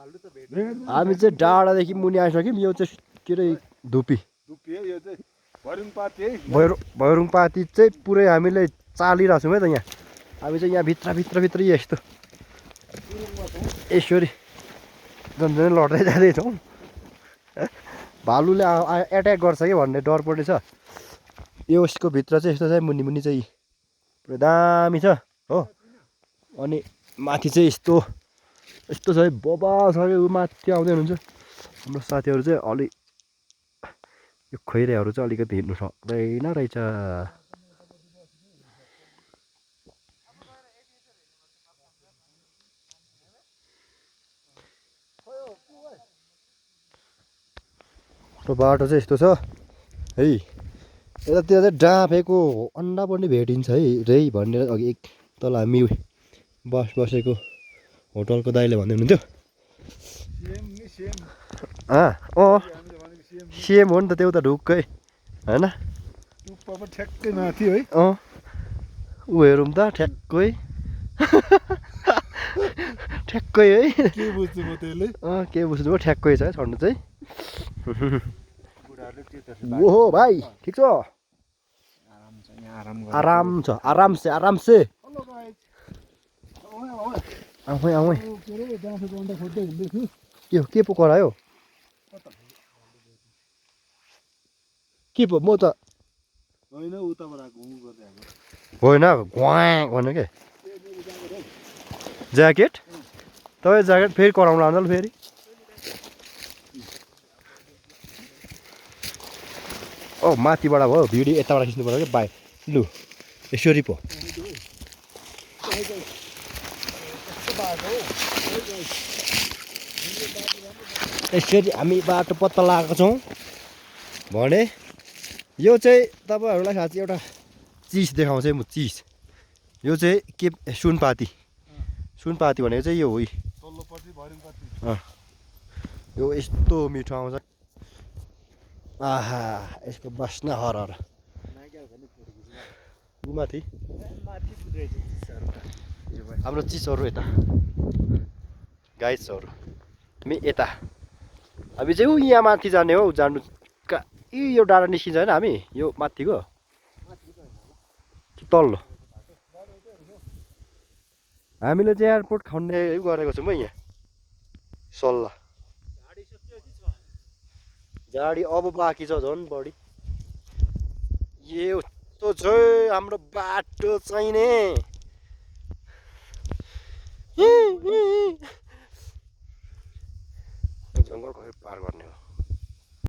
हामी चाहिँ डाँडादेखि मुनि आइसक्यौँ। यो चाहिँ के अरे धुपी भैरुङपाती चाहिँ पुरै हामीले चालिरहेको छौँ है त। यहाँ हामी चाहिँ यहाँ भित्रभित्रै यस्तो यसरी झन्झनै लड्दै जाँदैछौँ। भालुले एट्याक गर्छ कि भन्ने डर पनि छ। यो उसको भित्र चाहिँ यस्तो चाहिँ मुनि मुनि चाहिँ पुरै दामी छ हो। अनि माथि चाहिँ यस्तो छ है, बबा छ कि ऊ माथि आउँदै हुनुहुन्छ। हाम्रो साथीहरू चाहिँ अलि यो खैरेहरू चाहिँ अलिकति हिँड्नु सक्दैन रहेछ। बाटो चाहिँ यस्तो छ है। यतातिर चाहिँ डाँफेको अन्डा पनि भेटिन्छ है रे भनेर अघि एक तल हामी बसेको होटलको दाइले भन्दै हुनुहुन्थ्यो। सेम हो नि त त्यो त ढुक्कै होइन। ठ्याक्कै माथि है। ऊ हेरौँ त ठ्याक्कै ठ्याक्कै है। के बुझ्छु म त्यसले। के बुझ्नु भयो ठ्याक्कै छ छड्नु चाहिँ। ओहो भाइ ठिक छ। आराम छ आराम से। के पो करायो के पो म त होइन उताबाट होइन घुवाँ भन्नु के ज्याकेट तपाईँ ज्याकेट फेरि कराउनु लान्छ ल फेरि। माथिबाट भयो भिडियो यताबाट खिच्नु पर्यो क्या बाई लु यसरी पो। यसरी हामी बाटो पत्ता लगाएको छौँ भने यो चाहिँ तपाईँहरूलाई खास एउटा चिज देखाउँछ है म। चिज यो चाहिँ के सुनपाती भनेको चाहिँ यो हो। यो यस्तो मिठो आउँछ। आहा यसको बास्ना हर माथि हाम्रो चिजहरू यता गाइड्सहरू हामी यता हामी चाहिँ यहाँ माथि जाने हो। जानु यो डाँडा निस्किन्छ होइन हामी यो माथिको तल्लो हामीले चाहिँ एयरपोर्ट खन्ने गरेको छौँ है यहाँ सल्लाह। झाडी अब बाँकी छ झन् बढी। यस्तो छ हाम्रो बाटो चाहिने। जङ्गल खै पार गर्ने हो।